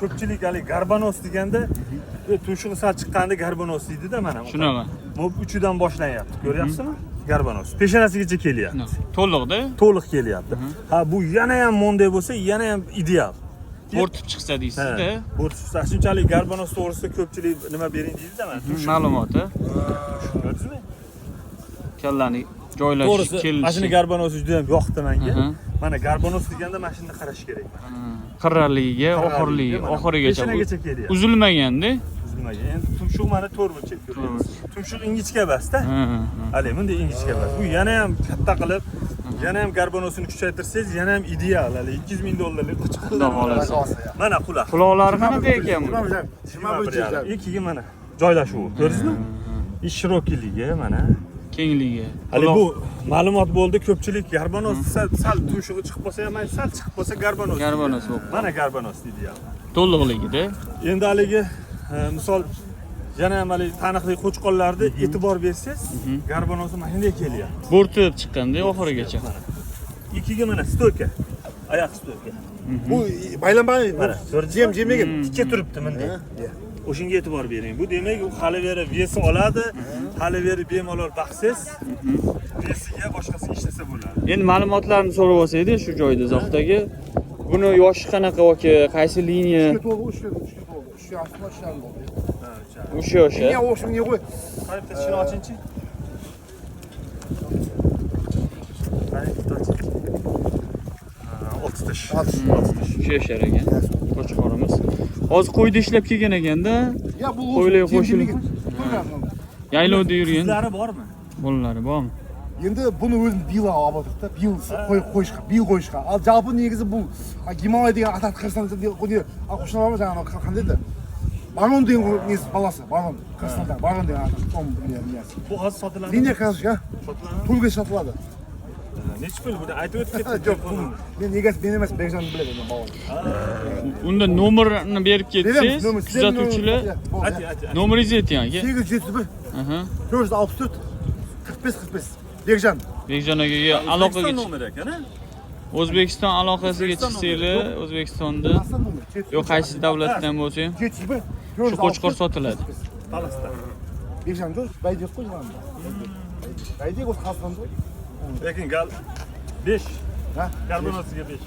Ko'pchilik haligi горбонос deganda tumshug'i sal chiqqanda горбонос deydida mana. Shunaqa. Bu uchidan boshlanyapti. Ko'ryapsizmi? Горбонос. Peshonasigacha kelyapti. To'liqda. To'liq kelyapti. Ha, bu yana ham monday bo'lsa, yana ham ideal. Bo'rtib chiqsa deysizda. Bo'rtib chiqsa, shunchalik горбонос to'g'risida ko'pchilik nima bering deydida mana. Tumshuq. Ma'lumoti. Ko'rdingizmi? Kallani joylashish, To'g'risi, mana shuni kelishi. Горбонос i juda ham yoqdi menga. Mana горбонос deganda mana shuni qarash kerak. Qirraligiga, oxirligi, Mana oxirigacha. Peshonagacha kelyapti. Uzilmaganda. Uzilmagan. Endi tumshuq mana to'rt burchak ko'ryapsiz. Tumshuq ingichka emasda. Hali bunday ingichka emas. Bu yana ham katta qilib, yana ham горбонос ini kuchaytirsangiz, yana ham ideal. Hali 200 ming dollarlik Xudo xohlasa. Mana quloq. Quloqlari qanaqa ekan bu? 21,5. Ikkiga mana joylashuvi. Ko'rdingizmi? И широкий ligi mana. Kengligi. Hali bu ma'lumot bo'ldi, ko'pchilik горбонос sal sal tumshug'i chiqib qolsa ham, mayli, sal chiqib qolsa горбонос. Горбонос bo'lib. Mana горбонос deydi ham. To'liqligida. Endi haligi misol yana ham haligi taniqli qo'chqorlarni e'tibor bersangiz, горбонос i mana shunday kelyapti. Bo'rtib chiqqanda oxirigacha. Ikkiga mana стойка. Oyoq стойка. Bu baylanmay, Mana, ko'rdingizmi? Jem jemegen. Tikka turibdi bunday. O'shanga e'tibor bering. Bu demak, u hali beri вес i oladi, hali beri bemalol baqsangiz, вес iga boshqasiga ishlasa bo'ladi. Endi ma'lumotlarni so'rab olsaydi shu joyda Zohidagi. Buni yoshi qanaqa yoki qaysi liniya? Uchga to'ldi, uchga, uchga to'ldi. Uch yoshli, uch yarim bo'ldi. Uch yoshi. Ne o'xshab ne qo'y. Qani bitta tishini ochinchi. Qani bitta ochinchi. Ha, olti tish. Olti. Olti tish. 3 yashar ekan. Qo'chqorimiz. Hozir qo'yda ishlab kelgan ekanda. Ya bu Qo'ylar jem qo'shilib. jemegen. Qo'ygan. Yaylovda yurgan Qizlari bormi? bolalari bormi? Енді бұны өзім биыл алып отырдық та, биыл қойышқа, биыл қойышқа. Ал жалпы негізі бұл Гималай деген атақты Қырғызстан не қошқар бар, жаңағы қандай еді, Барон деген несі баласы, Барон, Қырғызстанда Барон деген атақты соның несі. Bu hozir sotiladi. Линия қазір Sotiladimi? Pulga сатылады. Nechi pul buni aytib o'tib ketdi. Жоқ, бұл мен егесі мен емес, Бекжан біледі мен балам. Unda nomerini berib ketsangiz, Береміз, номер, kuzatuvchilar Ayting, ayting. nomeringizni ayting aka. 871 464 45 45, Бекжан. Bekjon akaga aloqaga O'zbekiston nomeri ekan, a? O'zbekiston aloqasiga O'zbekiston chiqsanglar, O'zbekistonda Қазақстан номер yo qaysi davlatdan bo'lsa ham 701 shu qo'chqor sotiladi. Talasda. Бекжан жоқ, Бәйдек қой жаңағында. Бәйдек осы Қазақстанда ғой. Lekin gal 5. Ha? Горбонос iga 5.